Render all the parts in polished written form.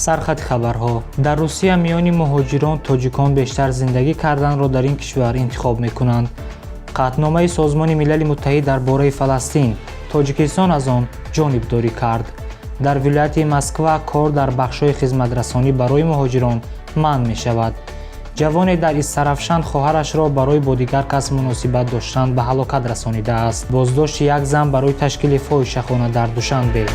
Сархати хабарҳо: дар Русия миёни муҳоҷирон тоҷикон бештар зиндагӣ карданро дар ин кишвар интихоб мекунанд. Қатъномаи Созмони Милали Муттаҳид дар бораи Фаластин, Тоҷикистон аз он ҷонибдорӣ кард. Дар вилояти Москва кор дар бахшҳои хизматрасонӣ барои муҳоҷирон манъ мешавад. Ҷавоне дар Истарафшан хоҳарашро барои бо дигар кас муносибат доштан ба ҳалокат расонидааст. Боздошти як зан барои ташкили фоҳишахона дар Душанбе.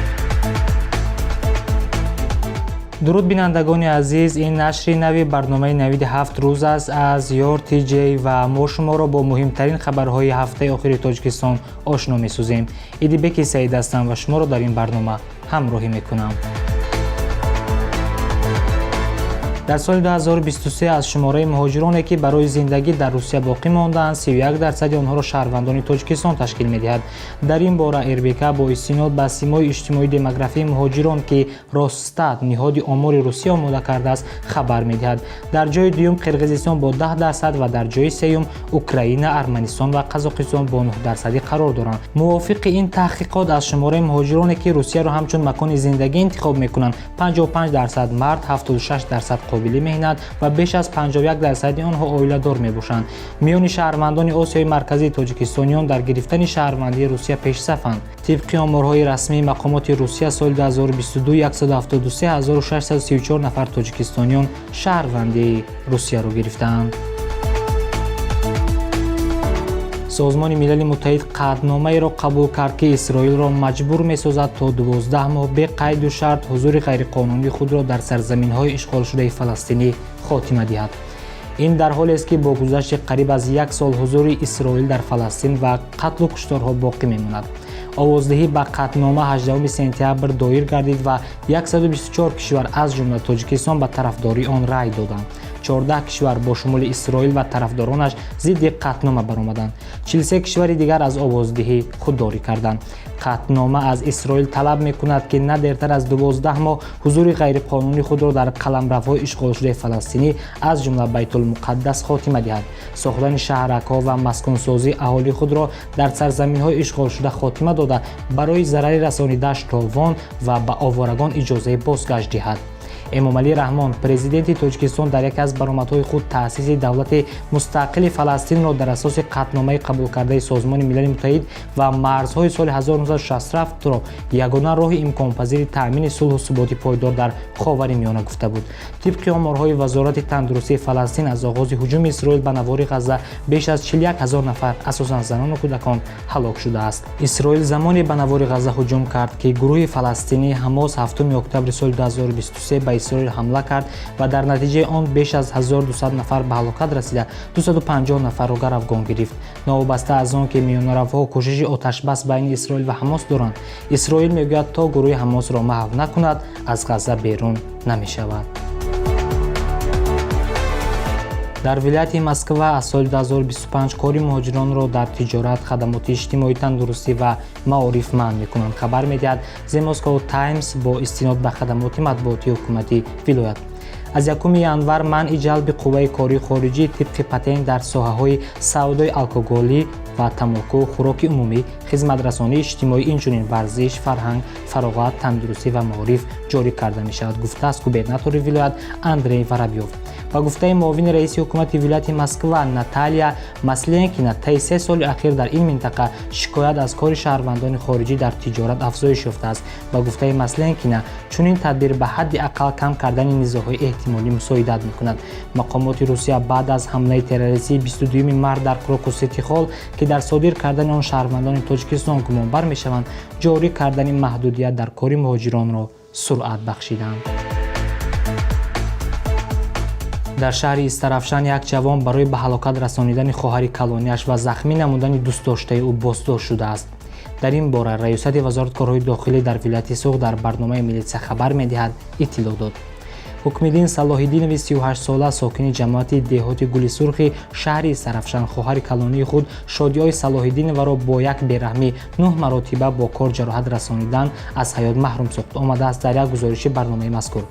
Дуруд, бинандагони азиз, ин нашри нави барномаи «Навиди 7 рӯз» аст аз Ёр ТJ ва мо шуморо бо муҳимтарин хабарҳои ҳафтаи охири Тоҷикистон ошно месозем. Идибеки Саид ҳастам ва шуморо дар ин барнома ҳамроҳӣ мекунам. Дар соли 2023 аз шумораи муҳоҷироне, ки барои зиндагӣ дар Русия боқӣ мондаанд, 31 дарсади онҳоро шаҳрвандони Тоҷикистон ташкил медиҳад. Дар ин бора РБК бо истинод ба симои иҷтимоии демографияи муҳоҷирон, ки Росстат, ниҳоди омори Русия, омода кардааст, хабар медиҳад. Дар ҷои дуюм Қирғизистон бо 10% ва дар ҷои сеюм Украина, Арманистон ва Қазоқистон бо 9-дарсадӣ қарор доранд. Мувофиқи ин таҳқиқот, аз шумораи муҳоҷироне, ки Русияро ҳамчун макони зиндагӣ интихоб мекунанд, 55% мард, 76% қобили меҳнат ва беш аз 51 дарсади онҳо оиладор мебошанд. Миёни шаҳрвандони Осиёи Марказӣ тоҷикистониён дар гирифтани шаҳрвандии Русия пешсафанд. Тибқи оморҳои расмии мақомоти Русия, соли 2022 173634 нафар тоҷикистониён шаҳрвандии Русияро гирифтаанд. Созмони Милали Муттаҳид қатъномаеро қабул кард, ки Исроилро маҷбур месозад, то 12 моҳ бе қайду шарт ҳузури ғайриқонунии худро дар сарзаминҳои ишғолшудаи фаластинӣ хотима диҳад. Ин дар ҳолест, ки бо гузашти қариб аз як сол ҳузури Исроил дар Фаластин ва қатлу кушторҳо боқӣ мемонад. Овоздиҳӣ ба қатънома 18 сентябр доир гардид ва 124 кишвар, аз ҷумла Тоҷикистон, ба тарафдории он рай доданд. 14 кишвар, бо шумули Исроил ва тарафдоронаш, зидди қатънома баромаданд. 43 кишвари дигар аз овоздиҳӣ худдорӣ карданд. Қатънома аз Исроил талаб мекунад, ки на дертар аз 12 моҳ ҳузури ғайриқонунии худро дар қаламравҳои ишғолшудаи фаластинӣ, аз ҷумла Байтулмуқаддас, хотима диҳад, сохтани шаҳракҳо ва маскунсозии аҳолии худро дар сарзаминҳои ишғолшуда хотима дода, барои зарари расонидааш товон ва ба оворагон иҷозаи бозгашт диҳад. Эмомалӣ Раҳмон, президенти Тоҷикистон, дар яке аз баромадҳои худ таъсиси давлати мустақили Фаластинро дар асоси қатъномаи қабулкардаи Созмони Милали Муттаҳид ва марзҳои соли 1967-ро ягона роҳи имконпазири таъмини сулҳу суботи пойдор дар Ховари Миёна гуфта буд. Тибқи оморҳои Вазорати тандурустии Фаластин, аз оғози ҳуҷуми Исроил ба навори Ғазза беш аз 41 ҳазор нафар, асосан занону кӯдакон, ҳалок шудааст. Исроил замоне ба навори Ғазза ҳуҷум кард, ки гурӯҳи фаластинии Ҳамос 7 октябри соли 2023 ба Исроил ҳамла кард ва дар натиҷаи он беш аз 1200 нафар ба ҳалокат расида, 250 нафарро гаравгон гирифт. Новобаста аз он ки миёнаравҳо кӯшиши оташбас байни Исроил ва Ҳамос доранд, Исроил мегӯяд, то гурӯҳи Ҳамосро маҳв накунад, аз Ғазза берун намешавад. Дар вилояти Москва аз соли 2025 кори муҳоҷиронро дар тиҷорат, хадамоти иҷтимоӣ, тандурустӣ ва маориф манъ мекунанд, хабар медиҳад The Moscow Times бо истинод ба хадамоти матбуотии ҳукумати вилоят. Аз 1 январ манъи ҷалби қувваи кории хориҷӣ тибқи патент дар соҳаҳои савдои алкоголӣ ва тамоку, хӯроки умумӣ, хизматрасонии иҷтимоӣ, инчунин варзиш, фарҳанг, фароғат, тандурустӣ ва маориф ҷорӣ карда мешавад, гуфтааст губернатори вилоят Андрей Воробьёв. Ба гуфтаи муовини раиси ҳукумати вилояти Москва Наталия Масленкина, таи 3 соли ахир дар ин минтақа шикоят аз кори шаҳрвандони хориҷӣ дар тиҷорат афзоиш ёфтааст. Ба гуфтаи Масленкина, чунин тадбир ба ҳадди ақал кам кардани низоъҳои эҳтимолӣ мусоидат мекунад. Мақомоти Русия баъд аз ҳамлаи террористии 22 март дар Крокус Сити Холл, ки дар содир кардани он шаҳрвандони Тоҷикистон гумонбар мешаванд, ҷорӣ кардани маҳдудият дар кори муҳоҷиронро суръат бахшиданд. Дар шаҳри Истарафшан як ҷавон барои ба ҳалокат расонидани хоҳари калонияш ва захмӣ намудани дӯстдоштаи ӯ боздошт шудааст. Дар ин бора Раёсати Вазорати корҳои дохилӣ дар вилояти Суғд дар барномаи «Милитсия хабар медиҳад» иттилоъ дод. Ҳукмиддин Салоҳиддинови 38сола, сокини ҷамоати деҳоти Гулисурхи шаҳри Истарафшан, хоҳари калонии худ Шодиёи Салоҳиддиноваро бо як бераҳмӣ нӯҳ маротиба бо кор ҷароҳат расонидан аз ҳаёт маҳрум сохт, омадааст дар як гузориши барномаи мазкур.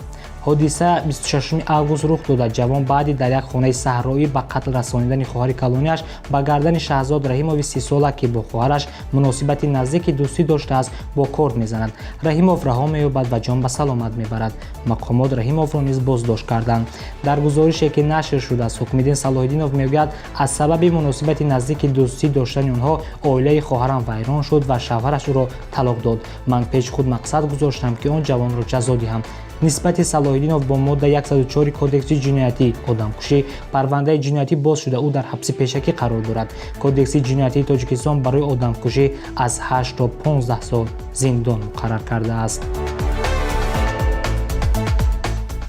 Ҳодиса 26 август рух дода. Ҷавон баъди дар як хонаи саҳроӣ ба қатл расонидани хоҳари калониаш ба гардани Шаҳзод Раҳимови 30сола, ки бо хоҳараш муносибати наздики дӯстӣ доштааст, бо корд мезанад. Раҳимов раҳо меёбад ва ҷон ба саломат мебарад. Мақомот Раҳимовро низ боздошт карданд. Дар гузорише, ки нашр шудааст, Ҳукмиддин Салоҳиддинов мегӯяд: аз сабаби муносибати наздики дӯстӣ доштани онҳо оилаи хоҳарам вайрон шуд ва шавҳараш ӯро талоқ дод. Ман пеш худ мақсад гузоштам, ки он ҷавонро ҷазо диҳам. Нисбати Салоҳиддинов бо модда 104 Кодекси ҷиноятӣ, одамкушӣ, парвандаи ҷиноятӣ боз шуда, ӯ дар ҳабси пешакӣ қарор дорад. Кодекси ҷиноятии Тоҷикистон барои одамкушӣ аз 8 то 15 сол зиндон муқаррар кардааст.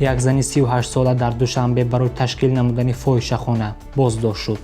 Як зани 38сола дар Душанбе барои ташкил намудани фоҳишахона боздошт шуд.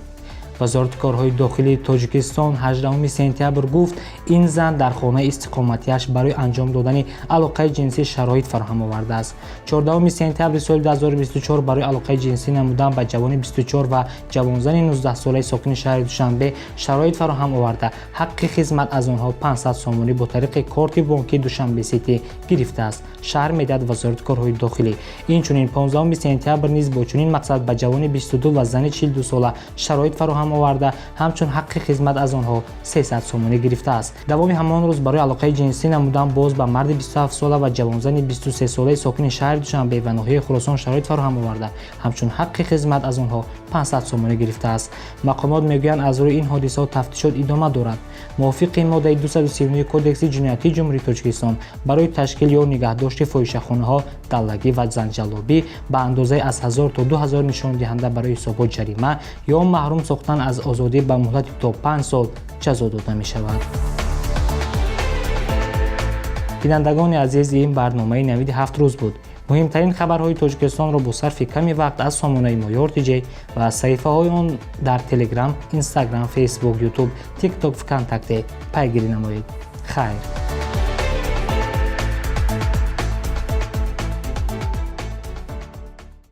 Вазорати корҳои дохилии Тоҷикистон 18 сентябр гуфт, ин зан дар хонаи истиқоматиаш барои анҷом додани алоқаи ҷинсӣ шароит фароҳам овардааст. 14 сентябри соли 2024 барои алоқаи ҷинсӣ намудан ба ҷавони 24 ва ҷавонзани 19солаи сокини шаҳри Душанбе шароит фароҳам оварда, ҳаққи хизмат аз онҳо 500 сомонӣ бо тариқи корти бонкии Душанбе Сити гирифтааст, шарҳ медиҳад Вазорати корҳои дохилӣ. Инчунин 15 сентябр низ бо чунин мақсад ба ҷавони 22 ва зани 42сола шароит фароҳам оварда, ҳамчун ҳаққи хизмат аз онҳо 300 сомонӣ гирифтааст. Давоми ҳамон рӯз барои алоқаи ҷинсӣ намудан боз ба марди 27сола ва ҷавонзани 23солаи сокини шаҳри Душанбе ва ноҳияи Хуросон шароит фароҳам оварда, ҳамчун ҳаққи хизмат аз онҳо 500 сомонӣ гирифтааст. Мақомот мегӯянд, аз рӯи ин ҳодисаҳо тафтишот идома дорад. Мувофиқи моддаи 239 Кодекси ҷиноятии Ҷумҳурии Тоҷикистон барои ташкил ё нигаҳдошти фоҳишахонаҳо, даллагӣ ва занҷаллобӣ ба андозаи аз 1000 то 2000 нишондиҳанда барои ҳисобҳо ҷарима ё маҳрум сохтан аз озодӣ ба муҳлати то 5 сол ҷазо дода мешавад. Бинандагони азиз, ин барномаи «Навиди ҳафт рӯз» буд. Муҳимтарин хабарҳои Тоҷикистонро бо сарфи ками вақт аз сомонаи мо Ёртиҷей ва саҳифаҳои он дар Телеграм, Инстаграм, Фейсбук, Ютуб, Тикток, Вконтакте пайгирӣ намоед. Хайр.